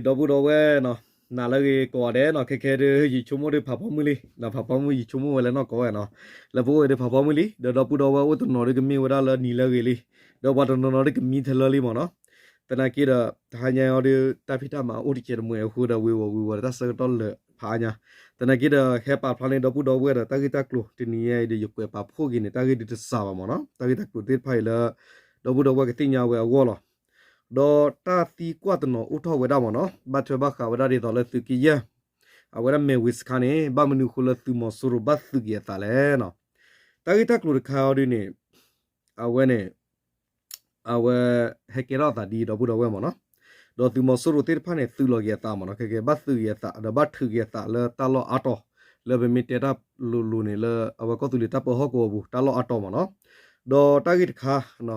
ဒီပုၢ်ဒီဝဲၢ်နီၤ, နၤလၢအဂ့ၤကိးဂၤဒဲးနီၤ, ခဲခဲဒုး ယဆိကမိၣ်ဒုးဖးဖီမုၢ်လံ, ဖးဖီမုၢ် ယဆိကမိၣ်ဝဲလၢနီၢ်ကီၢ်ဝဲနီၤ, လၢပအိၣ်ဝဲဒုးဖးဖီမုၢ်လံ, ဒီးဒီပုၢ်ဒီဝဲၢ်အိၣ်တနီၤဒုးကမ့ၢ်ဝဲဒၣ်လၢနံၤလၢအဂ့ၤလံ, ဒီးပှၤတနီၤနီၤဒုးကမံထဲလၢလံမ့ၢ်နီၤ, သနာ်က့ဒီး တဟါညါအံၤဒုး တၢ်ဖံးတၢ်မၤအိၣ်တစဲးတမှဲးအဃိဒီး ဝ့ၤဝီၤဝ့ၤဝီၤဒီးတၢ်ဆၢကတီၢ်လၢာ်ဖးအါညါ, သနာ်က့ဒီး ဟဲပာ်ဖျါန့ၢ်ဒီပုၢ်ဒီဝဲၢ်ဒီး တၢ်ဂ့ၢ်တၢ်ကျိၤတနံၤညါအံၤဒီး ယကွဲးပာ်ဖှိၣ်က့ၤန့ၣ် တၢ်ဂ့ၢ်ဒုးတစှၤဘၣ်မ့ၢ်နီၤ, တၢ်ဂ့ၢ်တၢ်ကျိၤသ့ၣ်တဖၣ်အံၤလၢ ဒီပုၢ်ဒီဝဲၢ်ကသ့ၣ်ညါဝဲအဂီၢ်လီၤ. ဒီးတၢ်သံကွၢ်တနီၤအိၣ်ထီၣ်ဝဲဒၣ်မ့ၢ်နီၤ, ဘၣ်ထွဲဘၣ်ဃးဝဲဒၣ်ဒ်သိးလၢသုးက့ယဲၢ် အဝဲဒၣ်မဲၢ်ဝ့ၤစခါန့ၣ် ဘၣ်မနုၤအဃိလၢသုးမီၤစိရိၤဘၣ်သုးက့ၤအသးလဲၣ်နီၤ, တၢ်ဂ့ၢ်တၢ်ကျိၤတခါအံၤဒုးန့ၣ် အဝဲန့ၣ် အဝဲ ဟဲကဲထီၣ်အသးဒ်အံၤ ဒီပုၢ်ဒီဝဲၢ်မ့ၢ်နီၤ, ဒီးသုးမီၤစိရိၤသ့ၣ်တဖၣ်န့ၣ် သုးလီၤက့ၤအသးမ့ၢ်နီၤ, ခဲကဲ ဘၣ်သုးက့ၤအသး ဒီးဘၣ်ထုးက့ၤအသးလၢတၢ်လီၢ်အါတီၤ လၢပမ့ၢ်တဲတၢ်လိၤလိၤန့ၣ် လၢအဝဲကီၢ်သူလ့ၤတၢ်ပၢဟီၣ်ကဝီၤပူၤ တၢ်လီၢ်အါတီၤမ့ၢ်နီၤ, ဒီးတၢ်ဂ့ၢ်တခါ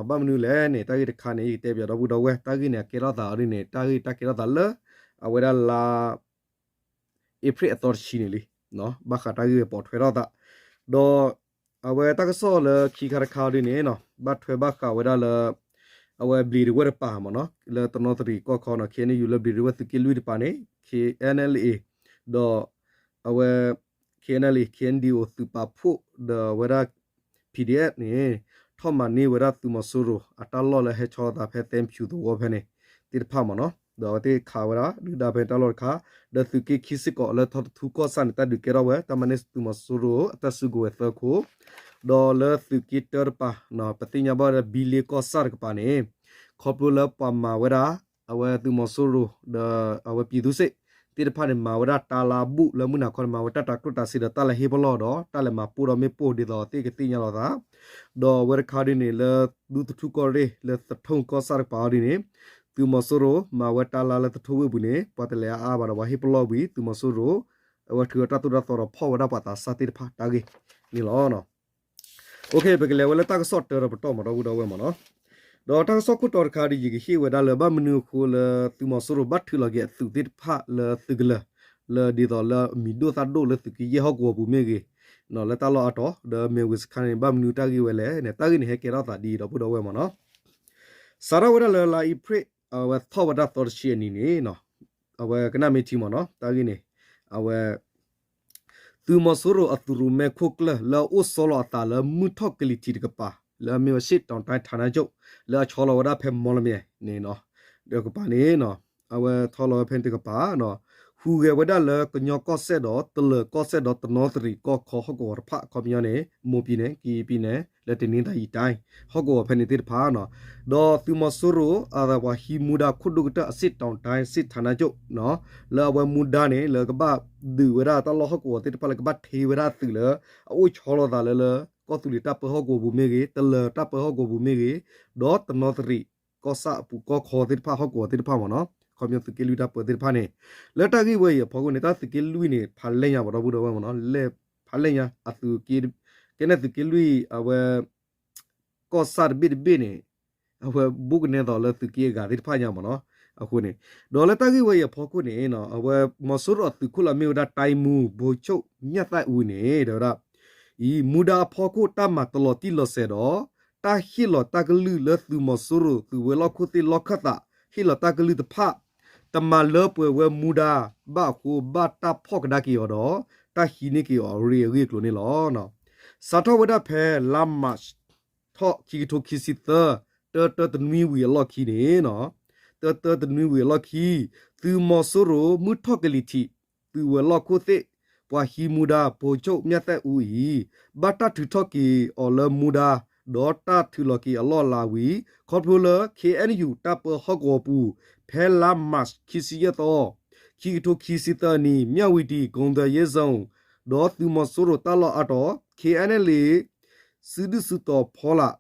ဘၣ်မနုၤလဲၣ်န့ၣ် တၢ်ဂ့ၢ်တခါန့ၣ် ယကတဲပၠးဒီပုၢ်ဒီဝဲၢ် တၢ်ဂ့ၢ်န့ၣ် အကဲထီၣ်သးအီၤဒ်န့ၣ် တၢ်ဂ့ၢ်တၢ်ကဲထီၣ်သးလၢ အဝဲဒၣ်လါ အ့ဖြ့ၣ်အသီတဆံန့ၣ်လံ, ဘၣ်ဃးတၢ်ဂ့ၢ်ဝဲပိာ်ထွဲထီၣ်သး, ဒီး အဝဲတၢ်ကစီၣ်လၢခံခါတခါအီၤဒ်န့ၣ် ဘၣ်ထွဲဘၣ်ဃးဝဲဒၣ်လၢ အဝဲဘျံးဒဝဲၢ်တပၤမ့ၢ်နီၤ လၢတနီသရံၣ်ကီၢ်ခီနီၤ ခ့ၣ်အဲၣ်ယူၣ်လၢဘျံးဒဝဲၢ်သုးက့လွံၢ်တပၤန့ၣ် ခ့ၣ်အဲၣ်အဲၣ်လ်အ့ ဒီး အဝဲ ခ့ၣ်အဲၣ်အဲၣ်လ်အ့ ခ့ၣ်အဲၣ်ဒံၣ်အိၣ် သုးပာ်ဖှိၣ် ဒီးအဝဲဒၣ် ပီၣ်ဒီအ့ၣ် န့ၣ် ထီၣ်မၤန့ၢ်ဝဲဒၣ်သုးမီၤစိရိၤ အတၢ်လီၢ်လၢဟဲဆီလီၤသးဖဲသဲဖၠူသဝီဖဲန့ၣ် သ့ၣ်တဖၣ်မ့ၢ်နီၤ ဒီးအဝဲသ့ၣ်ခးဝဲဒၣ် ဒုၣ်ဒါဖဲန့ၣ်တၢ်လီၢ်တခါ, ဒီးသုးက့ခံဆံကီးလၢထီတထူကီၢ်ဆၣ်န့ၣ် တၢ်ဒုးကဲထီၣ်ဝဲ တၢ်မၤန့ၢ်သုးမီၤစိရိၤ အတၢ်စုကဝဲၤသၢခိၣ်, ဒီးလၢသုးက့တၢတပၤ ပသ့ၣ်ညါဘၣ်ဝဲဒၣ် ဘံလ့ကီၢ်ဆၣ်တကပၤန့ၣ် ခီဖျိလၢပှၤမၤဝဲဒၣ် အဝဲသုးမီၤစိရိၤ ဒီးအဝဲပံၤသူစ့ၣ် သ့ၣ်တဖၣ်န့ၣ် မၤဝဲဒၣ်တၢ်လၢအဘူၣ်လၢမုၢ်နၤခီန့ၣ် မၤဝဲတၢ်တၤကျိၣ်တၤစ့ဒီးတၢ်လဲၤဟ့ၣ်ပလီၢ်ဒီး တၢ်လဲၤမၤပိၢ်ဒီးမ့ၣ်ပိၢ်ဒ်သိးသ့ၣ်ကသ့ၣ်ညါလီၤသး, ဒီးအဝဲတခါဒ်န့ၣ် လၢဒူသထူကီၢ်ရ့ၣ် လၢသထူကီၢ်ဆၣ်တကပၤအီၤဒ်န့ၣ် သုးမီၤစိရိၤမၤဝဲတၢ်လၢလၢသထူဝ့ၢ်ပူၤန့ၣ် ပှၤတလဲၤအါအါဘၣ်ဒီးပှၤဟ့ၣ်ပလီၢ်ဝံၤ သုးမီၤစိရိၤ အဝဲထုးအတၢ်သိၣ်တၢ်သီဒီးဖီၣ်ဝဲဒၣ်ပှၤသးစၢ်သ့ၣ်တဖၣ်တၢ်ဂ့ၢ်န့ၣ်လီၤ. ပကလဲၤဝဲလၢတၢ်ကစီၣ်တၢဒီးပတီၢ်မ့ၢ်ဒီပုၢ်ဒီဝဲၢ်မ့ၢ်နီၤ, ဒီးတၢ်ကစီၣ်ခိၣ်တီတခါဒီး ယကဟ့ၣ်ဝဲဒၣ်လၢဘၣ်မနုၤအဃိလၢသုးမီၤစိရိၤဘၣ်ထုးလီၤက့ၤအသုးသ့ၣ်တဖၣ်လၢသုးကလၢၤ လၢဒ်သိးလၢအမံၤဒိၣ်သၣ်ဒိၣ်လၢသုးက့ယဲၢ်ဟီၣ်ကဝီၤပူၤမ့ၢ်ဂ့ၤ, လၢတၢ်လီၢ်အါတီၤ ဒီးမဲၢ်ဝ့ၤစခါန့ၣ် ဘၣ်မနုၤတၢ်ဂ့ၢ်ဝဲလဲၣ်န့ၣ် တၢ်ဂ့ၢ်န့ၣ်ဟဲကဲထီၣ်သးဒ်အံၤဒီပုၢ်ဒီဝဲၢ်မ့ၢ်နီၤ, စးထီၣ်ဝဲဒၣ်လၢလါအ့ဖြ့ၣ် အဝဲထီၣ်ဝဲဒၣ်သီတဆံအနံၤန့ၣ် အဝဲကနၣ်မ့ၢ်ထံမ့ၢ်နီၤ တၢ်ဂ့ၢ်န့ၣ် အဝဲ သုးမီၤစိရိၤအသုးရိၣ်မဲခိၣ်ကျၢၢ်လၢအအိၣ်ဆီလီၤအသးလၢမုၢ်ထီၣ်ကလံၤထံးတကပၤ လၢအမ့ၢ်ဝဲ စစ်တောင်းတိုင်း ဌာနချုပ် လၢအဆီလီၤဝဲဒၣ်ဖဲမီလမၠဲၣ်န့ၣ် တကပၤန့ၣ် အဝဲထီလီၤဝဲဖဲန့ၣ်တကပၤ ဟူးဂဲၤဝဲဒၣ်လၢကညီကီၢ်စဲၣ်ဒီးတလၢၤကီၢ်စဲၣ်ဒီးတနီသရံၣ်ကီၢ်ခီဟီၣ်ကဝီၤတဖၣ် ခီပညီန့ၣ် မွန်ပြည်နယ် ကရင်ပြည်နယ် လၢတနင်္သာရီတိုင်း ဟီၣ်ကဝီၤဖဲန့ၣ်သ့ၣ်တဖၣ် ဒီးသုးမီၤစိရိၤအပှၤဟံးမူဒါခိၣ်ဒိၣ်ကတၢၢ် စစ်တောင်းတိုင်း စစ်ဌာနချုပ် လၢအဝဲမူဒါန့ၣ် လၢကဘၣ်ဒုးဝဲဒၣ်တၢ်လီၢ်ဟီၣ်ကဝီၤသ့ၣ်တဖၣ်လၢကဘၣ်ထ့ဝဲဒၣ်အသုးလၢ အအိၣ်ဆီလီၤသးလၢလၢ ကီၢ်သူလ့ၤတၢ်ပၢဟီၣ်ကဝီၤပူၤမ့ၢ်ဂ့ၤ တလၢၤတၢ်ပၢဟီၣ်ကဝီၤပူၤမ့ၢ်ဂ့ၤ ဒီးတနီသရံၣ်ကီၢ်ဆၣ်အပူၤကီၢ်ခီသ့ၣ်တဖၣ်ဟီၣ်ကဝီၤသ့ၣ်တဖၣ်မ့ၢ်နီၤ ခီပညီသုးက့လွံၢ်တၢ်ပၢသ့ၣ်တဖၣ်န့ၣ် လၢတၢ်ဂ့ၢ်ဝဲအံၤအဖီခိၣ်န့ၣ် တၢ်သုးက့လွံၢ်န့ၣ် ဖးလဲၢ်ညါ ပှၤဒီပုၢ်ဒီဝဲၢ်မ့ၢ်နီၤ လဲၢ်ဖးလဲၢ်ညါ အသုးက့ ကဲန့ၣ်သုးက့လွံၢ်အဝဲ ကီၢ်ဆၣ်တဘ့ၣ်တဘ့ၣ်န့ၣ် အဝဲဘူးကနဲသိးလၢသုးက့အဂၤသ့ၣ်တဖၣ်ညါမ့ၢ်နီၤ အဃိန့ၣ် ဒီးလၢတၢ်ဂ့ၢ်ဝဲအံၤအဖီခိၣ်န့ၣ် အဝဲမီၤစိရိၤအသုးခိၣ်လၢအမ့ၢ်ဝဲဒၣ် တိုင်းမှူး ဗိုလ်ချုပ် မြတ်သက်ဦး န့ၣ် တဲဝဲဒၣ် အံၤ မူဒါအဖီခိၣ်တၢ်မၤတလီၤတံၢ်လီၤဆဲးဒီး တၢ်ဟ့ၣ်လီၤတၢ်ကလုၢ်လၢသုးမီၤစိရိၤသုးဝဲၤလီၢ်ခိၣ်သ့ၣ်လီၢ်ခၢၣ်သး ဟ့ၣ်လီၤတၢ်ကလုၢ်တဖၣ် တမၤလၢပှဲၤဝဲမူဒါဘၣ်အဃိ ဘၣ်တၢ်ဖီၣ်ကဒါက့ၤအီၤဒီး တၢ်ဟံးန့ၢ်က့ၤအီၤအရ့အဂ့ၢ်အကျိၤန့ၣ်လီၤ. စးထီၣ်ဝဲဒၣ်ဖဲလါမး ထီၣ်ခံကထိခံဆံသၢ တၢတၢတနွံဝံၤအလီၢ်ခံန့ၣ် တၢတၢတနွံဝံၤအလီၢ်ခံ သုးမီၤစိရိၤမုၢ်ထီၣ်ကလံၤထံး သုးဝဲၤလီၢ်ခိၣ်သ့ၣ် ပှၤဟံးမူဒါ ဗိုလ်ချုပ် မြတ်သက်ဦး အံၤ ဘၣ်တၢ်ထုးထီၣ်က့ၤအီၤလၢမူဒါ ဒီးတၢ်ထုးလီၤက့ၤအလီၢ်အလၤဝံၤ ခီဖျိလၢ ခ့ၣ်အဲၣ်ယူၣ် တၢ်ပၢဟီၣ်ကဝီၤပူၤ ဖဲလါမး ခံဆံယဲၢ်သီ ခံကထိခံဆံသၢနံၤ မြဝတီ ကုန်သွယ်ရေးဇုန် ဒီးသုးမီၤစိရိၤတၢ်လီၢ်အါတီၤ ခ့ၣ်အဲၣ်လ့ စုဒုၣ်စုတီၤဖီလာ်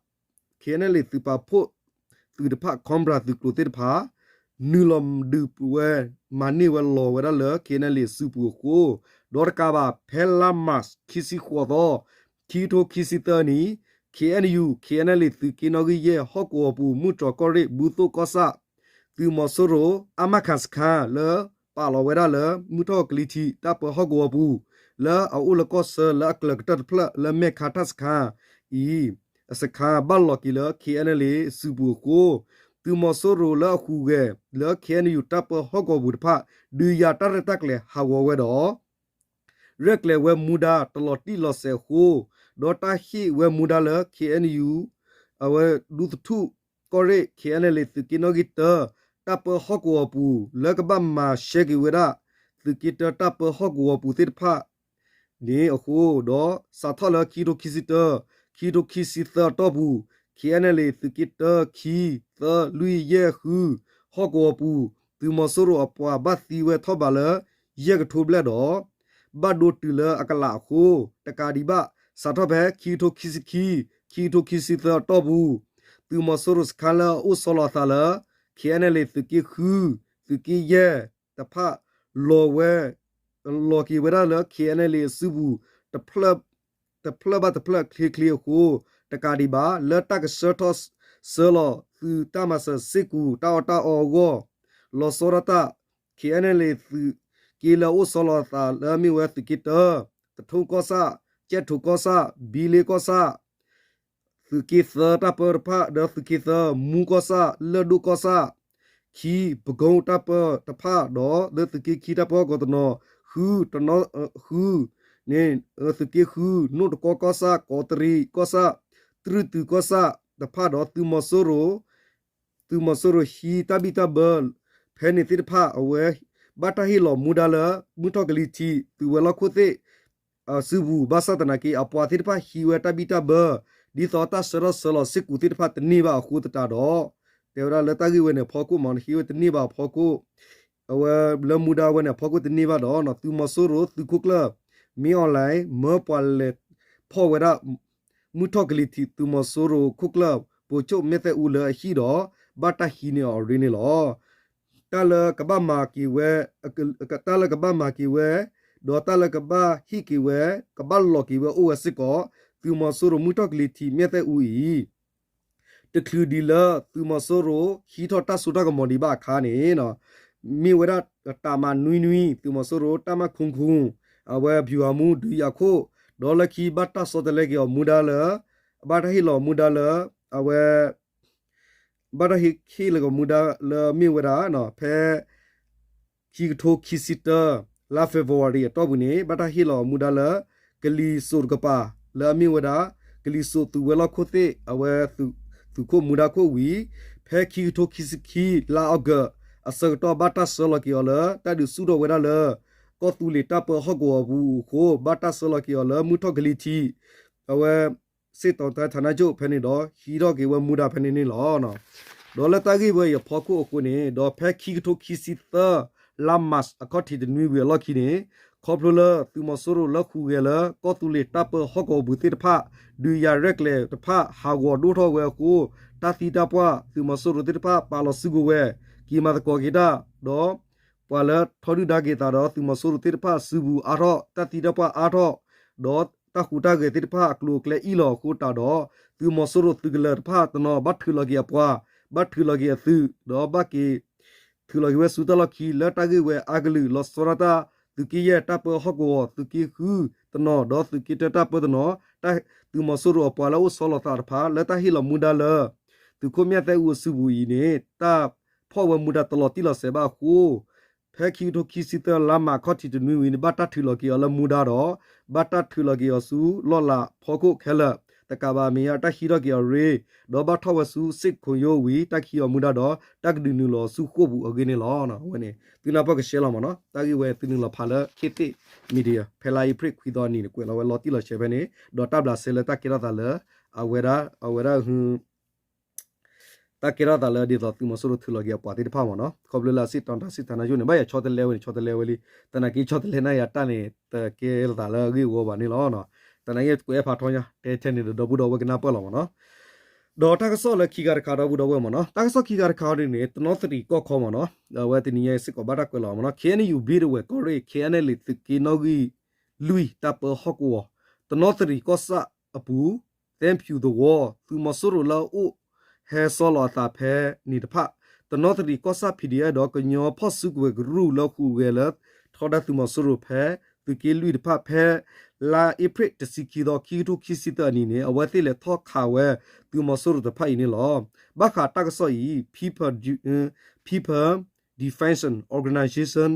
ခ့ၣ်အဲၣ်လ့ သုးပာ်ဖှိၣ် သုးတဖၣ် Cobra သုးကျိၤသ့ၣ်တဖၣ် နုာ်လီၤဒုးဝဲ မၤန့ၢ်ဝဲလီၤဝဲဒၣ်လၢ ခ့ၣ်အဲၣ်လ့ စုပူၤအဃိ ဒီးတကးဘၣ် ဖဲလါမး ခံဆံဃိးသီ ခံကထိခံဆံသၢနံၤ ခ့ၣ်အဲၣ်ယူၣ် ခ့ၣ်အဲၣ်လ့ သုးက့နီၣ်ဂံၢ်ယဲၢ် ဟီၣ်ကဝီၤပူၤ မုၢ်တြီၤကီၢ်ရ့ၣ် ဘူးသိၣ်ကီၢ်ဆၣ် သုးမီၤစိရိၤ အါမးခး စခန်း လၢပာ်လီၤဝဲဒၣ်လၢ မုၢ်ထီၣ်ကလံၤထံး တၢ်ပၢဟီၣ်ကဝီၤပူၤ လၢအအိၣ်လၢကီၢ်ဆၢလၢအကျၢၤကတၢၢ်တဖျၢၣ်လၢမဲၢ်ခါ တၢ်စခန်း အံၤ အစခန်း ဘၣ်လီၤက့ၤလၢ ခ့ၣ်အဲၣ်လ့ စုပူၤအဃိ သုးမီၤစိရိၤလၢအဟူးဂဲၤလၢ ခ့ၣ်အဲၣ်ယူၣ် တၢ်ပၢဟီၣ်ကဝီၤပူၤတဖၣ် ဒုးယၤတၢ်ရဲၣ်တၢ်ကျဲၤဟးဂီၤဝဲဒီး ရဲၣ်ကျဲၤဝဲမူဒါတလီၤတံၢ်လီၤဆဲးအဃိ, ဒီးတၢ်ဟ့ၣ်ဝဲမူဒါလၢ ခ့ၣ်အဲၣ်ယူၣ် အဝဲဒူသထူၣ် ကီၢ်ရ့ၣ် ခ့ၣ်အဲၣ်ယူၣ် သုးက့နီၣ်ဂံၢ်တၢ တၢ်ပၢဟီၣ်ကဝီၤပူၤ လၢကဘၣ်မၤရှဲက့ၤဝဲဒၣ် သုးက့တၢတၢ်ပၢဟီၣ်ကဝီၤပူၤသ့ၣ်တဖၣ် န့ၣ်အဃိ, ဒီးစးထီၣ်လၢခံကထိခံဆံတၢ, ခံကထိခံဆံသၢအတီၢ်ပူၤ, ခ့ၣ်အဲၣ်ယူၣ် သုးက့တၢ ခံ, သၢ, လွံၢ်, ယဲၢ်, ဃု, ဟီၣ်ကဝီၤပူၤ, သုးမီၤစိရိၤအပှၤဘၣ်သံဝဲထီၣ်ဘးလၢ ယဲၢ်ကထိဘျဲၣ်ဒီး ဘၣ်ဒိတုၤလၢအကလးအဃိ, တကးဒံးဘၣ် စးထီၣ်ဖဲခံကထိခံဆံခံ, ခံကထိခံဆံသၢအတီၢ်ပူၤ, သုးမီၤစိရိၤစခါလၢအအိၣ်ဆီလီၤအသးလၢ ခ့ၣ်အဲၣ်ယူၣ် သုးက့ဃု, သုးက့ယဲၢ် တဖၣ် လီၤဝဲ လီၤက့ၤဝဲဒၣ်လၢ ခ့ၣ်အဲၣ်ယူၣ် အစုပူၤ တဖျၢၣ်ဘၣ်တဖျၢၣ်ချ့ချ့အဃိ, တကးဒံးဘၣ် လၢတၢ်ကဆှၢထီၣ်ဆှၢလီၤသုးတၢ်မၤစၢၤစ့ၢ်ကီးတၢ်အီၣ်တၢ်အီအဂီၢ်, လီၤဆီဒၣ်တၢ် ခ့ၣ်အဲၣ်ယူၣ် သုးက့လၢအအိၣ်ဆီလီၤအသးလၢအမ့ၢ်ဝဲသုးက့တၢ, သထူကီၢ်ဆၣ်, ကဲၣ်ထိးကီၢ်ဆၣ်, ဘံလ့ကီၢ်ဆၣ် သုးက့သၢတၢ်ပၢတဖၣ် ဒီးသုးက့သၢ မူကီၢ်ဆၣ် လၢၢ်ဒိၣ်ကီၢ်ဆၣ်, ခံ ပကိတၢ်ပၢတဖၣ် ဒီးလၢသုးက့ခံတၢ်ပၢဟီၣ်ကဝီၤတနီၤ, ဃု တနီၤ ဃု န့ၣ် သုးက့ဃု နိၣ်တကီကီၢ်ဆၣ် ကီးတရံးကီၢ်ဆၣ် တြုၢ်တုၤကီၢ်ဆၣ်တဖၣ်ဒီးသုးမီၤစိရိၤ သုးမီၤစိရိၤဟံးတၢ်ဘံၣ်တၢ်ဘၢ ဖဲန့ၣ်သ့ၣ်တဖၣ် အဝဲ ဘၣ်တၢ်ဟ့ၣ်လီၤမူဒါလၢ မုၢ်ထီၣ်ကလံၤထံး သုးဝဲၤလီၢ်ခိၣ်သ့ၣ် စုပူၤ ဘၣ်ဆၣ်သနာ်က့ အပှၤသ့ၣ်တဖၣ်ဟံးဝဲတၢ်ဘံၣ်တၢ်ဘၢ ဒ်သိးတၢ်ဆှၢထီၣ်ဆှၢလီၤစ့ၢ်ကီးသ့ၣ်တဖၣ်တန့ၢ်ဘၣ်အဃိသတးဒီး တဲဝဲဒၣ်လၢတၢ်ဂ့ၢ်ဝဲန့ၣ်အဖီခိၣ်မ့ၢ် ဟံးဝဲတန့ၢ်ဘၣ်အဖီခိၣ် အဝဲလၢမူဒါဝဲန့ၣ်အဖီခိၣ်တန့ၢ်ဘၣ်ဒီး သုးမီၤစိရိၤသုးခိၣ်ကျၢၢ် မ့ၢ်အီၣ်လဲၣ် မၢပှၤလဲၤဖီၣ်ဝဲဒၣ် မုၢ်ထီၣ်ကလံၤထံး သုးမီၤစိရိၤခိၣ်ကျၢၢ် ပိၤဆိၣ်မဲာ်သဲးအူလၢအဟံၣ်ဒီး ဘၣ်တၢ်ဟံးန့ၢ်အီၤအရ့န့ၣ်လီၤ. တၢ်လၢကဘၣ်မၤက့ၤဝဲ တၢ်လၢကဘၣ်မၤက့ၤဝဲ ဒီးတၢ်လၢကဘၣ်ဟ့ၣ်က့ၤဝဲ ကဘၣ်လီၤက့ၤဝဲအိၣ်ဝဲစ့ၢ်ကီး သုးမီၤစိရိၤမုၢ်ထီၣ်ကလံၤထံးမဲာ်သဲးအူအံၤ တချုးဒံးလၢသုးမီၤစိရိၤဟံးထီၣ်တၢ်စိတၢ်ကမီၤဒံးဘၣ်အခါန့ၣ် မ့ၢ်ဝဲဒၣ်တၢ်မၤနွံနွံ သုးမီၤစိရိၤတၢ်မၤခုၣ်ခုၣ် အဝဲ ဗျူဟာမှူး ဒုးယၤခိၣ် ဒီးလၢခံဘၣ်တၢ်ဆီတလဲက့ၤအီၤမူဒါလၢ ဘၣ်တၢ်ဟ့ၣ်လီၤမူဒါလၢ အဝဲ ဘၣ်တၢ်ဟ့ၣ်လီၤမူဒါလၢအမ့ၢ်ဝဲဒၣ် ဖဲ ခံကထိခံဆံတၢ လါ February အတီၢ်ပူၤန့ၣ် ဘၣ်တၢ်ဟ့ၣ်လီၤမူဒါလၢ ကလံၤစိးတကပၤ လၢအမ့ၢ်ဝဲဒၣ် ကလံၤစိးသုးဝဲၤလီၢ်ခိၣ်သ့ၣ် အဝဲ သုးခိၣ်မူဒါခိၣ်ဝံၤ ဖဲခံကထိခံဆံခံ လါ August အဆၢကတီၢ်ဘၣ်တၢ်ဆှၢလီၤက့ၤအီၤလၢ တၢ်ဒုးဆူၣ်ထီၣ်ဝဲဒၣ်လၢ ကီၢ်သူလ့ၤတၢ်ပၢဟီၣ်ကဝီၤအပူၤအဃိ ဘၣ်တၢ်ဆှၢလီၤက့ၤအီၤလၢမုၢ်ထီၣ်ကလံၤထံး အဝဲ စစ်တောင်းတန်းဌာနချုပ် ဖဲန့ၣ်ဒီး ဟံးထီၣ်က့ၤဝဲမူဒါဖဲန့ၣ်န့ၣ်လီၤ. ဒီးလၢတၢ်ဂ့ၢ်ဝဲအံၤအဖီခိၣ်အဃိန့ၣ် ဒီးဖဲခံကထိခံဆံသၢ လါ March အခီၣ်ထံးတနွံဝံၤအလီၢ်ခံန့ၣ် ခီဖျိလၢသုးမီၤစိရိၤလၢဟူးဂဲၤလၢ ကီၢ်သူလ့ၤတၢ်ပၢဟီၣ်ကဝီၤပူၤသ့ၣ်တဖၣ် ဒုးယၤရဲၣ်ကျဲၤတဖၣ် ဟးဂီၤဒိၣ်ထီၣ်ဝဲအဃိ တၢ်သံတၢ်ပှၢ် သုးမီၤစိရိၤသ့ၣ်တဖၣ် ပာ်လီၤစုကဝဲၤ က့ၤမၤသကိးက့ၤတၢ် ဒီး ပှၤလၢထီဒုၣ်ဒါက့ၤသးဒီးသုးမီၤစိရိၤသ့ၣ်တဖၣ်စုပူၤအါထီၣ် တၢ်သံတၢ်ပှၢ်အါထီၣ် ဒီးတၢ်ဟူးတၢ်ဂဲၤသ့ၣ်တဖၣ်အကျိၤအကျဲအံၣ်လီၤအဃိသတးဒီး သုးမီၤစိရိၤသုးကလၢၤတဖၣ်တနီၤဘၣ်ထုးလီၤက့ၤအပှၤ ဘၣ်ထုးလီၤက့ၤအသုး ဒီးဘၣ်က့ၤ ထုးလီၤက့ၤဝဲဆူတၢ်လီၢ်ခံလၢတၢ်ဂ့ၢ်ဝဲအါကလုာ် လီၤဆီဒၣ်တၢ် သုးက့ယဲၢ်တၢ်ပၢဟီၣ်ကဝီၤ သုးက့ဃုတနီၤ ဒီးသုးက့တၢတၢ်ပၢတနီၤ သုးမီၤစိရိၤအပှၤလၢအအိၣ်ဆီလီၤသးတဖၣ် လၢတၢ်ဟ့ၣ်လီၤမူဒါလၢ သုးခိၣ်မ့ၢ်သဲးအူအစုပူၤအံၤန့ၣ် တၢ်ဖီၣ်ဝဲမူဒါတလီၤတံၢ်လီၤဆဲးဘၣ်အဃိ ဖဲခံကထိခံဆံသၢလါမးခီၣ်ထံးတနွံဝံၤန့ၣ် ဘၣ်တၢ်ထုးလီၤက့ၤအီၤလၢမူဒါဒီး ဘၣ်တၢ်ထုးလီၤက့ၤအီၤဆူလီၢ်လၤဖီခိၣ်ခဲလၢာ် တကးဘၣ်အမဲာ်ညါတၢ်ဟံးထီၣ်က့ၤအီၤရ့ ဒီးဘၣ်ထီၣ်ဝဲဆူစ့ၣ်ခိၣ်ယိဝံၤ တၢ်ကဟံးအီၤမူဒါဒီး တၢ်ကဒုးနုာ်လီၤဆူဃိာ်ပူၤအဂ့ၢ်န့ၣ်လီၤ. အဝဲန့ၣ် သုနၢ်ပၢၢ်ကရှဲလီၤမ့ၢ်နီၤ တၢ်ဂ့ၢ်ဝဲသုနုာ်လီၤဖးလၢ ခေတ်သစ် Media ဖဲလါအ့ဖြ့ၣ်ခွံသီအနံၤန့ၣ် ကွဲးလီၤဝဲလီၤတံၢ်လီၤဆဲးဖဲန့ၣ် ဒီးတၢ်ဘျးစဲလၢတၢ်ကဲထီၣ်သးလၢ အဝဲဒၣ် အဝဲဒၣ် တၢ်ကဲထီၣ်သးလၢဒ်သိးသုးမီၤစိရိၤထုးလီၤက့ၤအပှၤသ့ၣ်တဖၣ်မ့ၢ်နီၤ ခီဖျိလၢအစစ်တောင်းတန်းစစ်ဌာနချုပ်န့ၣ် ဘၣ်ယၤဆီတလဲဝဲန့ၣ် ဆီတလဲဝဲလံ သနာ်က့ဆီတလဲနၢ်ယၤတၢ်န့ၣ် တကဲထီၣ်သးလၢအဂ့ၢ်အဝီဘၣ်န့ၣ်လီၤ. သနာ်က့ကွဲးဖးထီညါ တဲထဲန့ၣ်ဒီး ဒီပုၢ်ဒီဝဲၢ်ကနၢ်ပၢၢ်လီၤမ့ၢ်နီၤ ဒီးတၢ်ကစီၣ်လၢခံခါတခါဒီပုၢ်ဒီဝဲၢ်မ့ၢ်နီၤ တၢ်ကစီၣ်ခံခါတခါဒ်န့ၣ် တနီသရံၣ်ကီၢ်ခီမ့ၢ်နီၤ အဝဲတနံၤညါစ့ၢ်ကီးဘၣ်တၢ်ကွဲးလီၤမ့ၢ်နီၤ ခ့ၣ်အဲၣ်ယူၣ် ဘ့ၣ်ဒဝဲၢ် ကီၢ်ရ့ၣ် ခ့ၣ်အဲၣ်ယူၣ် သုးက့နီၣ်ဂံၢ် လွံၢ် တၢ်ပၢဟီၣ်ကဝီၤ တနီသရံၣ်ကီၢ်ဆၣ်အပူၤ သဲဖၠူးသဝီ သုးမီၤစိရိၤလၢအအိၣ်ဟဲဆီလီၤအသးဖဲန့ၣ်တဖၣ် တနီသရံၣ်ကီၢ်ဆၣ် ဖံးဒံၣ်အဲၣ် ဒီးကညီဖီၣ်စုကဝဲၤကရူၢ်လၢဟူးဂဲၤလၢ ထီဒါသုးမီၤစိရိၤဖဲ သုးက့လွံၢ်တဖၣ်ဖဲ လါအ့ဖြ့ၣ်တဆံခံသီ ခံကထိခံဆံသၢအနံၤန့ၣ် အဝဲသ့ၣ်လဲၤထီၣ်ခးဝဲ သုးမီၤစိရိၤတဖၣ်အံၤန့ၣ်လီၤ. ဘၣ်ဃးတၢ်ကစီၣ်အံၤ People, People Defense Organization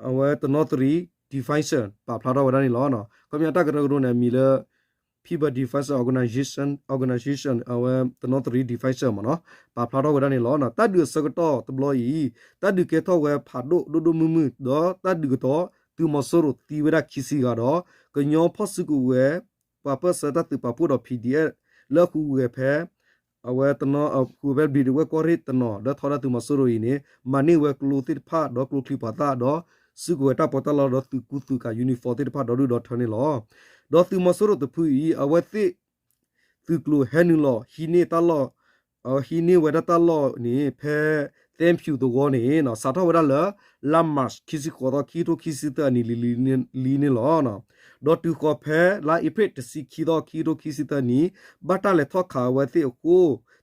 အဝဲတနီသရံး Defense ပာ်ဖျါထီၣ်ဝဲဒၣ်န့ၣ်လီၤ. ခီပညီတၢ်ကရၢကရိန့ၣ် အမံၤလၢ People Defense Organization, Organization အဝဲတနီသရံး Defense မ့ၢ်နီၤ ပာ်ဖျါထီၣ်ဝဲဒၣ်န့ၣ်လီၤ. တၢ်ဒုးအဆၢကတီၢ်တဘျီအံၤ တၢ်ဒုးကဲထီၣ်ဝဲဖးဒိၣ်ဒိၣ်ဒိၣ်မုၢ်မုၢ် ဒီးတၢ်ဒုးကတီၤ သုးမီၤစိရိၤသံဝဲဒၣ်ခံဆံဂၤဒီး ကညီဖီၣ်စုကဝဲၤ ပှၤပၢၢ်ဆၢတၢ်သုးပာ်ဖှိၣ်ဒီး P D F လၢအဃုဂဲၤဖဲ အဝဲတနီၤ ဃုဂဲၤဖဲ ဘျံးဒဝဲၢ်ကီၢ်ရ့ၣ်တနီၤ လၢထီဒါသုးမီၤစိရိၤအံၤန့ၣ် မၤန့ၢ်ဝဲကျိသ့ၣ်တဖၣ် ဒီးကျိချံပှၤသၣ် ဒီးစုကဝဲၤတၢ်ပီးတၢ်လီ ဒီးသုးကူသုးကၤ uniform သ့ၣ်တဖၣ်ဒီဒူၣ်ဒီထၢန့ၣ်လီၤ. ဒီးသုးမီၤစိရိၤတဖုအံၤ အဝဲသ့ၣ် သုးကျိၤဟဲနုာ်လီၤ ဟံးန့ၢ်တၢ်လီၢ် ဟံးန့ၢ်ဝဲဒၣ်တၢ်လီၢ်န့ၣ် ဖဲသဲဖၠူးသဝီန့ၣ် စးထီၣ်ဝဲဒၣ်လၢ လါမၢ်ၡး ခံဆံဃိးသီ ခံကထိခံဆံသၢအနံၤလံၤလံၤန့ၣ်လီၤ. ဒီးတုၤဃီၤဖဲလါအ့ဖြ့ၣ်တဆံခံသီ ခံကထိခံဆံသၢနံၤ ဘၣ်တၢ်လဲၤထီၣ်ခးအဝဲသ့ၣ်အဃိ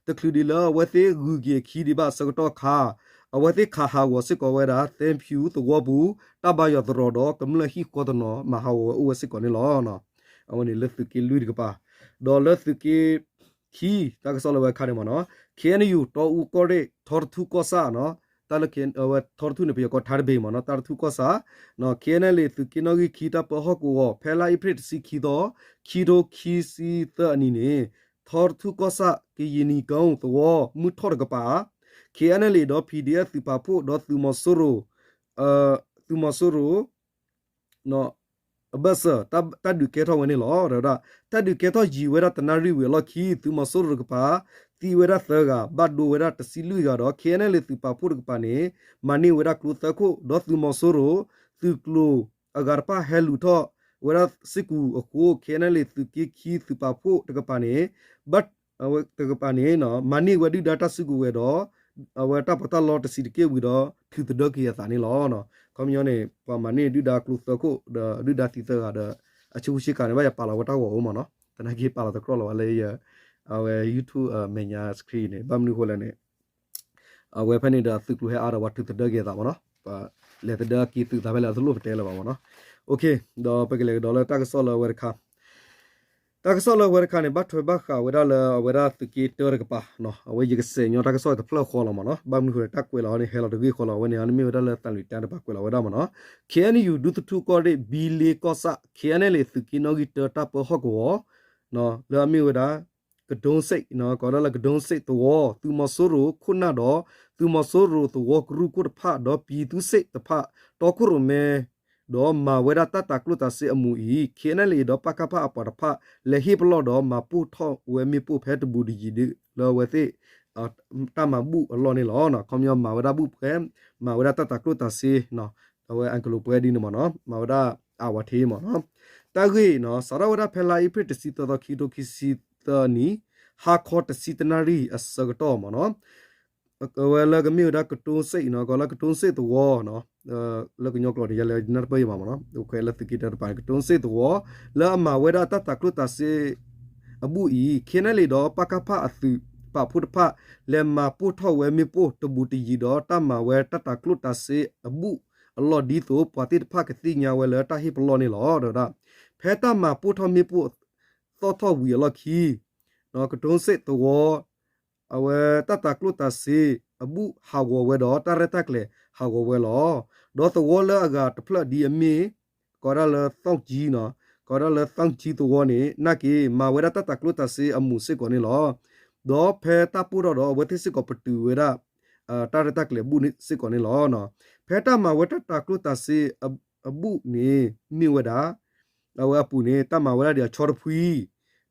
တချုးဒံးလၢအဝဲသ့ၣ်ဂုၤက့ၤအခံဒံးဘၣ်အဆၢကတီၢ်အခါ အဝဲသ့ၣ်ခးဟးဂီၤစ့ၢ်ကီးဝဲဒၣ် သဲဖၠူးသဝီပူၤ တၢ်ဘါယွၤသရိာ်ဒီးကမျၢၢ်ဟံၣ်ဃီတနီၤ မၤဟးဂီၤဝဲအိၣ်ဝဲစ့ၢ်ကီးန့ၣ်လီၤ. အဝဲန့ၣ်လၢသုးက့လွံၢ်တကပၤ ဒီးလၢသုးက့ခံ တၢ်ကစီၣ်လၢဝဲခါန့ၣ်မ့ၢ်နီၤ K N U တီအူကီၢ်ရ့ၣ် ထီတထူၣ်ကီၢ်ဆၣ် တၢ်လၢ ထီတထူၣ်န့ၣ် ပယီၤကိး ထါတဘ့ၣ် မ့ၢ်နီၤ တၢ်တထူၣ်ကီၢ်ဆၣ် K N L A သုးက့နီၣ်ဂံၢ်ခံ တၢ်ပၢဟီၣ်ကဝီၤ ဖဲလါအ့ဖြ့ၣ်တဆံခံသီ ခံကထိခံဆံသၢအနံၤန့ၣ် ထီတထူၣ်ကီၢ်ဆၣ် ကယံၤနံၤကီသဝီ မုၢ်ထီၣ်တကပၤ K N L A ဒီး P D F သုးပာ်ဖှိၣ်ဒီးသုးမီၤစိရိၤ သုးမီၤစိရိၤ အဘၢၣ်စၢၤ တၢ်ဒုးကဲထီၣ်ဝဲန့ၣ်လီၤ. တၢ်ဒုးကဲထီၣ်ယံာ်ဝဲဒၣ်တနၣ်ရံၣ်ဝံၤအလီၢ်ခံ သုးမီၤစိရိၤတကပၤ သံဝဲဒၣ်သၢဂၤ ဘၣ်ဒိဝဲဒၣ်တဆံလွံၢ်ဂၤဒီး K N L A သုးပာ်ဖှိၣ်တကပၤန့ၣ် မၤန့ၢ်ဝဲဒၣ်ကျိသၢခိၣ် ဒီးသုးမီၤစိရိၤ သုးကျိၤအဂၤတဖၣ်ဟဲလူၤထီၣ်ဝဲဒၣ်စ့ၢ်ကီးအဃိ K N L A သုးက့ခံသုးပာ်ဖှိၣ်တကပၤန့ၣ် ဘၣ် တကပၤန့ၣ် မၤန့ၢ်ဝဲဒုၣ်ဒါတၢ်စုကဝဲၤဒီး အဝဲတၢ်ပီးတၢ်လီတဆံးတက့ၢ်ဝံၤဒီး ထုးသဒၢက့ၤအသးန့ၣ်လီၤ. ခီပညီန့ၣ် ပှၤမၤန့ၢ်ဒုၣ်ဒါကျိသၢခိၣ်ဒီးဒုၣ်ဒါသံသၢဂၤဒီး အဆ့ကူဆ့ကၤန့ၣ် ဘၣ်ယပာ်လီၤဝဲတၢ်ဂီၤအိၣ်မ့ၢ်နီၤ သနာ်က့ပာ်လီၤတကြၢးလီၤဝဲလၢ အဝဲ YouTube အမဲာ်ညါ screen န့ၣ် ဘၣ်မနုၤဃိလဲၣ်န့ၣ် အဝဲဖဲန့ၣ်ဒီးသုးကျိၤဟဲအါဒီးပှၤထုးသဒၢက့ၤအသးမ့ၢ်နီၤ ပှၤလဲၤသဒၢက့ၤသုးသးဖဲလဲၣ်အတလိၣ်ပတဲလၢၤဘၣ်မ့ၢ်နီၤ ဒီးပကလဲၤကဒီးလၢတၢ်ကစီၣ်လၢအဝဲတခါ တၢ်ကစီၣ်လၢအဝဲတခါန့ၣ် ဘၣ်ထွဲဘၣ်ဃးဝဲဒၣ်လၢအဝဲဒၣ်သုးက့တၢတကပၤ အဝဲယကစဲးညီတၢ်ကစီၣ်တဖျၢၣ်ဃီလီၤမ့ၢ်နီၤ ဘၣ်မနုၤဃိလဲၣ် တၢ်ကွဲးလီၤန့ၣ် ဟဲလီၤတဂ့ၢ်ဃီလီၤ အဝဲန့ၣ် မ့ၢ်ဝဲဒၣ်လၢသးလွံၢ်တၢ်တပၤကွဲးလီၤဝဲဒၣ်မ့ၢ်နီၤ K N U ဒူသထူကီၢ်ရ့ၣ် ဘံလ့ကီၢ်ဆၣ် K N L A သုးက့နီၣ်ဂံၢ်တၢတၢ်ပၢဟီၣ်ကဝီၤ လၢအမ့ၢ်ဝဲဒၣ် ကဒိစ့း ကိးဒၣ်လၢကဒိစ့းသဝီ သုးမီၤစိရိၤခိၣ်နၢ်ဒီး သုးမီၤစိရိၤသဝီကရူၢ်ခိၣ်တဖၣ်ဒီး ပံၤသူစ့းတဖၣ် တီခိၣ်ရိၣ်မဲ ဒီးမၤဝဲဒၣ်တၢ်တၤကျိၣ်တၤစ့အမူးအံၤ K N L A ဒီး ပကဖ အပှၤတဖၣ် လဲၤဟ့ၣ်ပလီၢ်ဒီးမၤပိၢ်ထီၣ်ဝဲမ့ၣ်ပိၢ်ဖဲတဘူးတယံၤဒုးလၢအဝဲသ့ၣ် တၢ်မၤဘူၣ်အလီၢ်န့ၣ်လီၤ. ခီပညီမၤဝဲဒၣ်ဘူၣ်ဖဲ မၤဝဲဒၣ်တၢ်တၤကျိၣ်တၤစ့ အဝဲအကလိးပှဲၤဒ်န့ၣ်မ့ၢ်နီၤ မၤဝဲဒၣ်အဝၤထ့မ့ၢ်နီၤ တၢ်ဂ့ၢ်နီၤ စးထီၣ်ဝဲဒၣ်ဖဲလါအ့ဖြ့ၣ်တဆံသၢသီ ခံကထိခံဆံသၢနံၣ် ဟါခီတဆံတနၣ်ရံၣ်အဆၢကတီၢ်မ့ၢ်နီၤ အဝဲလၢကမ့ၢ်ဝဲဒၣ်ကတိစ့ၣ်နီၤ ကီးလၢကတိစ့ၣ်သဝီနီၤ လၢကညီကျိာ်န့ၣ် ယလဲၤနၢ်တပၢၢ်ယမးမ့ၢ်နီၤ အိၣ်ခွဲးလၢသုးက့တၢတပၤန့ၣ် ကတိစ့ၣ်သဝီ လၢအမၤဝဲဒၣ်တၢ်တၤကျိၣ်တၤစ့ အဘူၣ်အံၤ K N L A ဒီး ပကဖ အသုးပာ်ဖှိၣ်တဖၣ် လဲၤမၤပိၢ်ထီၣ်ဝဲမ့ၣ်ပိၢ်တဘူးတယံၤ ဒီးတၢ်မၤဝဲတၢ်တၤကျိၣ်တၤစ့အဘူၣ်အလီၢ်ဒ်သိး ပှၤသ့ၣ်တဖၣ်ကသ့ၣ်ညါဝဲလၢတၢ်ဟ့ၣ်ပလီၢ်န့ၣ်လီၤ. ဒီးဝဲဒၣ် ဖဲတၢ်မၤပိၢ်ထီၣ်မ့ၣ်ပိၢ်သီၣ်ထီၣ်ဝံၤအလီၢ်ခံ ကတိစ့ၣ်သဝီ အဝဲတၢ်တၤကျိၣ်တၤစ့အဘူၣ်ဟးဂီၤဝဲဒီး တၢ်ရဲၣ်တၢ်ကျဲၤဟးဂီၤဝဲလီၤ. ဒီးသဝီလၢအဂၤတဖျၢၣ်ဒ်အမ့ၢ် ကိးဒၣ်လၢ သောင်ကြီး နီၤ ကိးဒၣ်လၢ သောင်ကြီး သဝီန့ၣ် နာ်က့ မၤဝဲဒၣ်တၢ်တၤကျိၣ်တၤစ့အမူးစ့ၢ်ကီးန့ၣ်လီၤ. ဒီးဖဲတၢ်ပိၢ်ထီၣ်ဒီး အဝဲသ့ၣ်စ့ၢ်ကီးပတုာ်ဝဲဒၣ် တၢ်ရဲၣ်တၢ်ကျဲၤအဘူၣ်စ့ၢ်ကီးန့ၣ်လီၤ. ဖဲတၢ်မၤဝဲတၢ်တၤကျိၣ်တၤစ့အဘူၣ်န့ၣ် မ့ၢ်ဝဲဒၣ် အဝဲအပူၤန့ၣ် တၢ်မၤဝဲဒၣ်ဒ်အဆီတဖှံ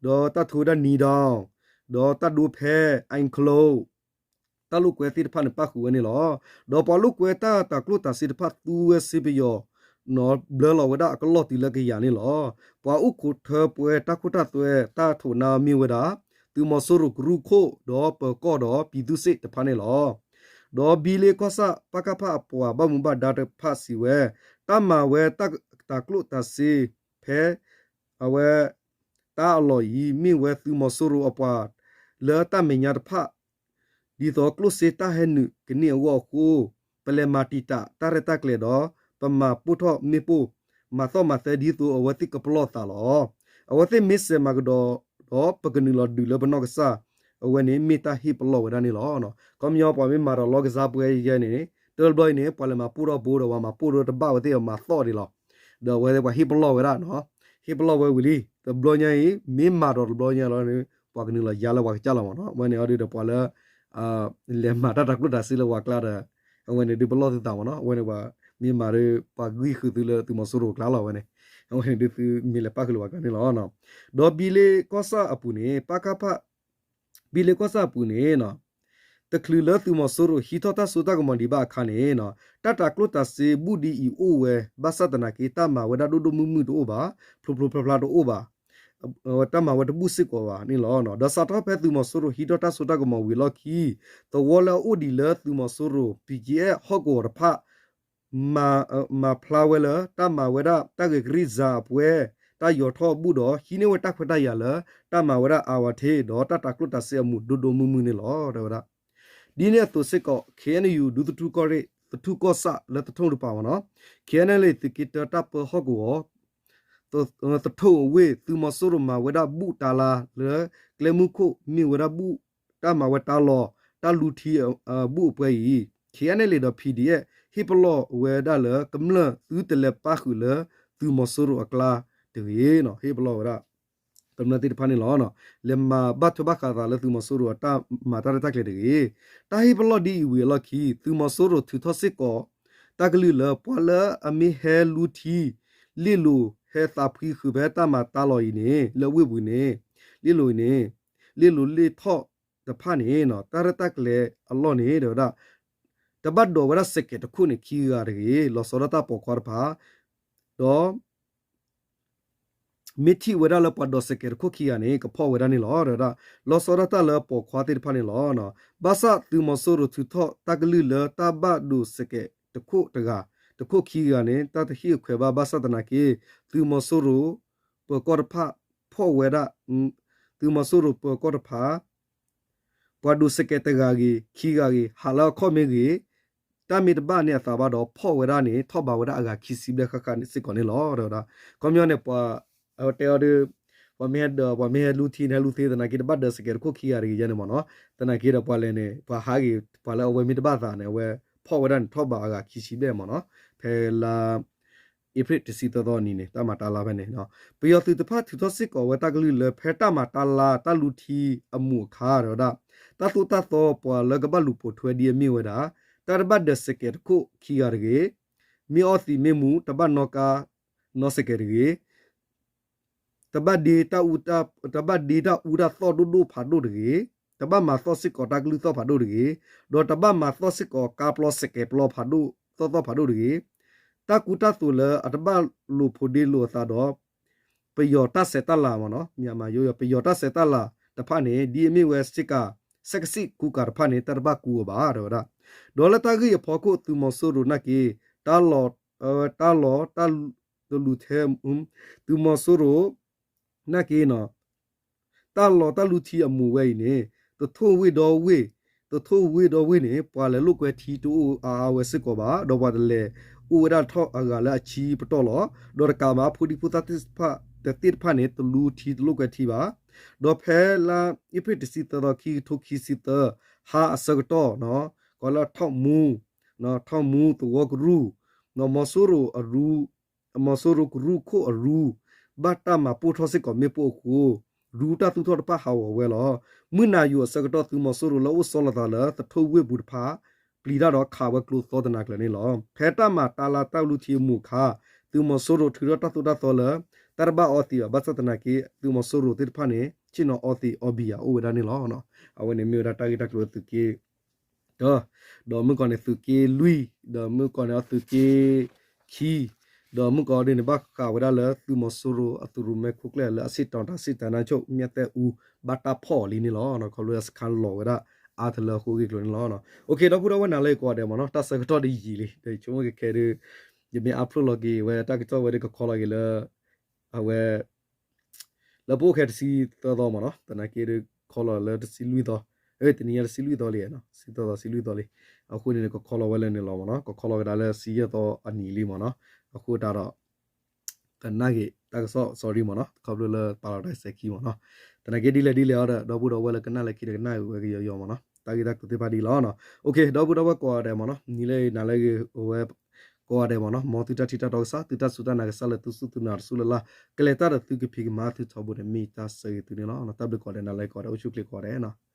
ဒီးတၢ်ထိဝဲဒၣ်နံၤဒီး ဒီးတၢ်ဒိဖဲ အင်ကျိ တၢ်လိာ်ကွဲသ့ၣ်တဖၣ်န့ၣ် ပၣ်ဃုာ်ဝဲန့ၣ်လီၤ. ဒီးပှၤလိာ်ကွဲတၢ်တၤကျိၣ်တၤစ့တဖၣ်သူဝဲစ့ပယီၤ ဘျၢလီၤဝဲဒၣ်အကလီၢ်တုၤလၢကယၤန့ၣ်လီၤ. ပှၤအိၣ်ခိးထၢပှဲၤတၢ်ခိတၢ်သွဲတၢ်ထိးနါမ့ၢ်ဝဲဒၣ် သုးမီၤစိရိၤကရူၢ်ခိၣ် ဒီးပၢၤကီၢ်ဒီးပံၤသူစ့ၣ်တဖၣ်န့ၣ်လီၤ. ဒီးဘံလ့ကီၢ်ဆၣ် ပကဖ အပှၤဘၣ်မူဘၣ်ဒါတဖၣ်စံးဝဲ တၢ်မၤဝဲတၢ်တၤကျိၣ်တၤစ့ဖဲ အဝဲ တၢ်အလီၢ်အံၤ မ့ၢ်ဝဲသုးမီၤစိရိၤအပှၤ လၢတၢ်မဲာ်ညါတဖၣ် ဒ်သိးကျိၣ်စ့တၢ်ဟဲနုာ်ကန့ၢ်အဂီၢ်အဃိ ပလဲၤမၤတံာ်တာ်တၢ်ရဲၣ်တၢ်ကျဲၤဒီး ပမၤပိၢ်ထီၣ်မ့ၣ်ပိၢ် မၤသီၣ်မၤသဲဒ်သိးအဝဲသ့ၣ်ကပလီၢ်သးလီၤ. အဝဲသ့ၣ်မ့ၢ်စဲးမၤကဒီးဒီး ပကနုာ်လီၤဒုးလၢပနီၢ်ကစၢ်, အဝဲန့ၣ်မ့ၢ်တၢ်ဟ့ၣ်ပလီၢ်ဝဲဒၣ်န့ၣ်လီၤ. ခီပညီပှၤမ့ၢ်မၤဒီးလီကစၢ်ပှဲၤယဲန့ၣ် တဘျီအံၤန့ၣ် ပှၤလဲၤမၤပိၢ်ထီၣ်ဘိဒီး ပှၤမၤပိၢ်ဒီးတဘၣ်ဝဲသ့ၣ်အမၤသီၣ်ဒံးလီၤ. ဒီးအဝဲသ့ၣ်ပှၤဟ့ၣ်ပလီၢ်ဝဲဒၣ်, ဟ့ၣ်ပလီၢ်ဝဲဝံၤလံ တဘျီညါအံၤ မ့ၢ်မၤဒီးတဘျီညါလီၤန့ၣ် ပှၤကနုာ်လီၤယါလၢပှၤကစၢ်လီၤမ့ၢ်နီၤ. အဝဲန့ၣ်အီၤဒုးဒီးပှၤလၢ လဲၤမၤတၢ်တၤကျိၣ်တၤစ့လၢပှၤကျါဒီး အဝဲန့ၣ်ဒုးပလီၢ်သုသးမ့ၢ်နီၤ. အဝဲန့ၣ်ပှၤမ့ၢ်မၤဒီး ပှၤဂံၢ်ဃုာ်သုလၢသုးမီၤစိရိၤအကျါလီၤဝဲန့ၣ်. အဝဲန့ၣ်ဒုးသုမ့ၢ်လဲၤပၣ်ဃုာ်လၢပှၤကျါန့ၣ်လီၤ. ဒီးဘံလ့ကီၢ်ဆၣ်အပူၤန့ၣ် ပကဖ ဘံလ့ကီၢ်ဆၣ်အပူၤန့ၣ် တချုးလၢသုးမီၤစိရိၤဟံးထီၣ်တၢ်စိတၢ်ကမီၤဒံးဘၣ်အခါန့ၣ် တၢ်တၤကျိၣ်တၤစ့ဘူးဒံးအံၤအိၣ်ဝဲ ဘၣ်ဆၣ်သနာ်က့ တၢ်မၤဝဲဒၣ်ဒိၣ်ဒိၣ်မုၢ်မုၢ်တအိၣ်ဘၣ်, ဖျိဖျိဖျါဖျါတအိၣ်ဘၣ်, တၢ်မၤဝဲတဘူၣ်စ့ၢ်ကီးဘၣ်န့ၣ်လီၤ. ဒီးစးထီၣ်ဖဲသုးမီၤစိရိၤဟံးထီၣ်တၢ်စိတၢ်ကမီၤဝံၤအလီၢ်ခံ သဝီလၢအအိၣ်ဒံးလၢသုးမီၤစိရိၤ ပံက့အဲၣ် ဟီၣ်ကဝီၤတဖၣ် မၤဖျါဝဲလၢ တၢ်မၤဝဲဒၣ်တၢ်ဂဲၤကရံၣ်စၢအပှဲၤ တၢ်ယီၤထီၣ်အဘူၣ်ဒီး ဟံးန့ၢ်ဝဲတၢ်ခွဲးတၢ်ယာ်လၢ တၢ်မၤဝဲဒၣ်အဝၤထ့ ဒီးတၢ်တၤကျိၣ်တၤစ့အမူးဒိၣ်ဒိၣ်မုၢ်မုၢ်န့ၣ်လီၤ တဲဝဲဒၣ်. ဒ်န့ၣ်အသိးစ့ၢ်ကီး ခ့ၣ်အဲၣ်ယူၣ် ဒူသထူၣ်ကီၢ်ရ့ၣ် သထူၣ်ကီၢ်ဆၣ်လၢသထူၣ်တပၤမ့ၢ်နီၤ, ခ့ၣ်အဲၣ်ယူၣ် သုးက့တၢတၢ်ပၢဟီၣ်ကဝီၤ သထူၣ်အဝ့ၢ် သုးမီၤစိရိၤမၤဝဲဒၣ်ဘူၣ်တၢ်လါလၢ ကျဲမုၢ်ခိၣ် မ့ၢ်ဝဲဒၣ်ဘူၣ် တၢ်မၤဝဲတၢ်လီၢ် တၢ်လူထံအဘူၣ်အပှဲၤအံၤ ခ့ၣ်အဲၣ်ယူၣ် ဒီး ပီၣ်ဒီအ့ၣ် ဟ့ၣ်ပလီၢ်ဝဲဒၣ်လၢ ကမျၢၢ်သုတလဲၤပၣ်ဃုာ်လၢ သုးမီၤစိရိၤအကျါတဂ့ၤ, ဟ့ၣ်ပလီၢ်ဝဲဒၣ် ကမျၢၢ်သ့ၣ်တဖၣ်န့ၣ်လီၤ. လဲၤမၤဘၣ်ထွဲဘၣ်ဃးသးလၢသုးမီၤစိရိၤအတၢ်မၤတၢ်ရဲၣ်တၢ်ကျဲၤတဂ့ၤ. တၢ်ဟ့ၣ်ပလီၢ်ဒ်အံၤဝံၤအလီၢ်ခံ သုးမီၤစိရိၤထုးထီၣ်စ့ၢ်ကီး တၢ်ကလုၢ်လၢ ပှၤလၢအမ့ၢ်ဟဲလူထံ လ့ၣ်လိၤဟဲသးဖှံဃုာ်ဖဲတၢ်မၤတၢ်လီၢ်အံၤန့ၣ် လၢအဝ့ၢ်ပူၤန့ၣ် လ့ၣ်လိၤန့ၣ် လ့ၣ်လိၤလ့ၣ်ထီၣ်တဖၣ်န့ၣ် တၢ်ရဲၣ်တၢ်ကျဲၤအလီၢ်န့ၣ် တဲဝဲဒၣ် တဘၣ်ဒိးဝဲဒၣ်စဲးကဲးတခိၣ်န့ၣ်ခံဂၤတဂ့ၤ, လီၤဆီဒၣ်တၢ်ပိာ်ခွါတဖၣ် ဒီး မ့ၢ်ထံၣ်ဝဲဒၣ်လၢပှၤဒိးစဲးကဲးတခိၣ်ခံဂၤန့ၣ် ကဖီၣ်ဝဲဒၣ်န့ၣ်လီၤ တဲဝဲဒၣ်. လီၤဆီဒၣ်တၢ်လၢပိာ်ခွါသ့ၣ်တဖၣ်န့ၣ်လီၤ. ဘၣ်ဆၣ်သုးမီၤစိရိၤထုးထီၣ်တၢ်ကလုၢ်လၢတၢ်ဘၣ်ဒိးစဲးကဲးတခိၣ်တဂၤ တခိၣ်ခံဂၤန့ၣ် တၢ်တဟ့ၣ်အခွဲးဘၣ် ဘၣ်ဆၣ်သနာ်က့ သုးမီၤစိရိၤပၢၤကီၢ်တဖၣ်ဖီၣ်ဝဲဒၣ် သုးမီၤစိရိၤပၢၤကီၢ်တဖၣ် ပှၤဒိးစဲးကဲးတဂၤဂ့ၤ ခံဂၤဂ့ၤ ဟးလၢအခီၣ်မ့ၢ်ဂ့ၤ တၢ်မ့ၢ်တဘၣ်န့ၢ်အသးဘၣ်ဒီး ဖီၣ်ဝဲဒၣ်န့ၣ် ထီၣ်ဘးဝဲဒၣ်အဂၤခံဆံဘျဲၣ်ဃၣ်ဃၣ်စ့ၢ်ကီးန့ၣ်လီၤ တဲဝဲဒၣ်. ခီပညီန့ၣ် ပှၤတဲအီၤဒီး ပှၤမ့ၢ်ဟဲဒိး ပှၤမ့ၢ်ဟဲလူထံန့ၣ် ဟဲလူသ့သနာ်က့ တဘၣ်ဒိးစဲးကဲးတခိၣ်ခံဂၤတဂ့ၤယဲန့ၣ်မ့ၢ်နီၤ. သနာ်က့ဒီးပှၤလဲၤန့ၣ် ပှၤဟးဂ့ၤ ပှၤလၢအဝဲမ့ၢ်တဘၣ်သးန့ၣ် အဝဲဖီၣ်ဝဲဒၣ်န့ၣ် ထီၣ်ဘးအဂၤခံဆံဘျဲၣ်မ့ၢ်နီၤ. ဖဲလါ အ့ဖြ့ၣ်တဆံသၢသီအနံၤန့ၣ် တၢ်မၤတၢ်လါဖဲန့ၣ် ပယီၤသုးတဖၣ်ထုးထီၣ်စ့ၢ်ကီးဝဲတၢ်ကလုၢ်လၢ ဖဲတၢ်မၤတၢ်လါတၢ်လူထံအမူးအခါ တဲဝဲဒၣ် တၢ်သိၣ်တၢ်သီပှၤလၢကဘၣ်လူၤပိာ်ထွဲဒ်အမ့ၢ်ဝဲဒၣ် တၢ်တဘၣ်ဒိးစဲးကဲးတခိၣ်ခံဂၤတဂ့ၤ, မ့ၢ်အီၣ်သံးမ့ၢ်မူး တဘၣ်နီၣ်ကါနီၣ်စဲးကဲးတဂ့ၤ တဘၣ်ဒ့တၢ်အူတၢ်သီၣ်ဒိၣ်ဒိၣ်ဖးဒိၣ်တဂ့ၤ, တဘၣ်မၤသီၣ်စ့ၢ်ကီးတၢ်ကလုၢ်သီၣ်ဖးဒိၣ်တဂ့ၤ, ဒီးတဘၣ်မၤသီၣ်စ့ၢ်ကီးကါပျီစဲးကဲးပျီဖးဒိၣ်သီၣ်သီၣ်ဖးဒိၣ်တဂ့ၤ, တၢ်ကူတၢ်သိးလၢအတဘၣ်လိာ်ဖိးဒ့လိာ်အသးဒီး ပယီၤတၢ်ဆဲးတၢ်လၤမ့ၢ်နီၤ မ့ၢ်အမၤယိယိ ပယီၤတၢ်ဆဲးတၢ်လၤတဖၣ်န့ၣ် ဒ်အမ့ၢ်ဝဲစ့ၢ်ကီး စဲးကစံၣ်ကူကၤတဖၣ်န့ၣ် တၢ်တဘၣ်ကူအီၤဘၣ် တဲဝဲဒၣ်. ဒီးလၢတၢ်ဂ့ၢ်အဖီခိၣ် သုးမီၤစိရိၤနာ်က့ တၢ်လီၢ် တၢ်လီၢ်တၢ်လူထံ သုးမီၤစိရိၤ နာ်က့ တၢ်လီၢ်တၢ်လူထံအမူးဝဲအံၤန့ၣ် တထိၣ်ဝ့ၢ်ဒီဝ့ၢ်, တထိၣ်ဝ့ၢ်ဒီဝ့ၢ်န့ၣ် ပှၤလဲၤလိာ်ကွဲထံတအိၣ်အါအါဝဲစ့ၢ်ကီးဘၣ်, ဒီးပှၤတလဲၤအိၣ်ဝဲဒၣ်ထီၣ်အဂၤလၢအဆံပတီၢ်လီၤ. ဒီးတကးဘၣ် ဖိဒံဖိသၣ်သ့ၣ်တဖၣ်န့ၣ် တလူထံတလိာ်ကွဲထံဘၣ်. ဒီးဖဲလါအ့ဖြ့ၣ်တဆံသၢသီ ခံကထိခံဆံသၢ ဟါအဆၢကတီၢ် ကီးလၢထီၣ်မူ, ထီၣ်မူသဝီကရူၢ်, မီၤစိရိၤအရူ မီၤစိရိၤကရူၢ်ခိၣ်အရူ ဘၣ်တၢ်မၤပိၢ်ထီၣ်စ့ၢ်ကီးမ့ၣ်ပိၢ်အဃိ ရူတၢ်သူၣ်ထီၣ်တဖၣ်ဟးဂီၤဝဲလီၤ. မုၢ်နၤယိၤအဆၢကတီၢ် သုးမီၤစိရိၤလၢအိၣ်ဆီလီၤသးလၢသထူဝ့ၢ်ပူၤတဖၣ် ပျံၤတၢ်ဒီးခးဝဲကျိသီတနၤကျၢၤန့ၣ်လီၤ. ဖဲတၢ်မၤတၢ်လါတၢ်လူထံအမူးအခါ သုးမီၤစိရိၤထုးထီၣ်တၢ်သိၣ်တၢ်သီလၢ တၢ်တဘၣ်အီသံးဘၣ် ဘၣ်ဆၣ်သနာ်က့ သုးမီၤစိရိၤသ့ၣ်တဖၣ်န့ၣ် ဆ့ၣ်နီၤအီသံးအီဘံယၤအိၣ်ဝဲဒၣ်န့ၣ်လီၤ. အဝဲန့ၣ်မ့ၢ်ဝဲဒၣ်တၢ်ဂ့ၢ်တၢ်ကျိၤသုးက့ တၢ, ဒီးမုၢ်ကီၢ်န့ၣ်သုးက့လွံၢ်, ဒီးမုၢ်ကီၢ်န့ၣ်အီၤသုးက့ခံ, ဒီးမုၢ်ကီၢ်ဒ်န့ၣ် ဘၣ်ဃးဝဲဒၣ်လၢသုးမီၤစိရိၤအသုးရိၣ်မဲခိၣ်ကျၢၢ်လၢအဆ့ၣ်တီၤတၢ်စံၣ်တၢ်နါဆိၣ် မၠဲၣ်သဲၣ်အူ ဘၣ်တၢ်ဖီၣ်အီၤလံန့ၣ်လီၤ. ခီဖျိလၢစခါလီၤဝဲဒၣ်အါတလၢအဃိအဂ့ၢ်ကျိၤန့ၣ်လီၤ. ဒီပုၢ်ဒီဝဲၢ်နၤလၢယကိးဂၤဒဲးမ့ၢ်နီၤ တၢ်ဆၢကတီၢ်ဒ်ယံာ်လံ ဒီးယဆိကမိၣ်ကဲခဲဒုး ယမ့ၢ်အါဖျိလီၤက့ၤဝဲတၢ်ကစီၣ်ဝဲဒၣ်ကခီလီၤက့ၤလၢ အဝဲ လၢပအိၣ်ခဲတဆံသၢသီမ့ၢ်နီၤ သနာ်က့ဒုးခီလီၤလၢတဆံလွံၢ်သီ, တနံၤညါတဆံလွံၢ်သီလံ, ဆံသၢသီ ဆံလွံၢ်သီလံ. အဃိန့ၣ် ကခီလီၤဝဲလၢန့ၣ်လီၤမ့ၢ်နီၤ ကခီလီၤကဒါလၢဆံယဲၢ်သီအနံၤလံမ့ၢ်နီၤ. အဃိတၢ်ဒီး ကနၣ်က့ၤတၢ်ကစီၣ် sorry မ့ၢ်နီၤ, ခီဖျိလၢပာ်လီၤတၢ်စဲးခံမ့ၢ်နီၤ. သနာ်က့ဒ်လဲၣ်ဒ်လဲၣ်အံၤဒီး ဒီပုၢ်ဒီဝဲၢ်လၢကနၣ်လၢခံဒီးကနၣ်ဝဲကယီယီမ့ၢ်နီၤ, တၢ်ဂ့ၢ်တၢ်ကျိၤသ့ၣ်တဖၣ်ဒ်လီၤနီၤ. ဒီပုၢ်ဒီဝဲၢ်ကိးဂၤဒဲးမ့ၢ်နီၤ, နံၤလၢနၤလၢအဂ့ၤ အိၣ်ဝဲကိးဂၤဒဲးမ့ၢ်နီၤ, မ်သုတၢ်ထံၣ်တၢ်တီကစၢ်, သုတၢ်စူၢ်တၢ်နာ်ကစၢ်လၢသုစူၢ်သုနာ်တစူၢ်လၢ်လၢ်, ကလဲၤတၢ်ဒီးသုကဖံးကမၤသုထီဘိန့ၣ် မ့ၢ်တၢ်ဆၢဂ့ၤသုန့ၣ်လီၤ. တၢ်ဘျုးကိးဂၤဒဲး နၤလၢကိးဂၤဒဲး အိၣ်ဆူၣ်ချ့ကိးဂၤဒဲးနီၤ.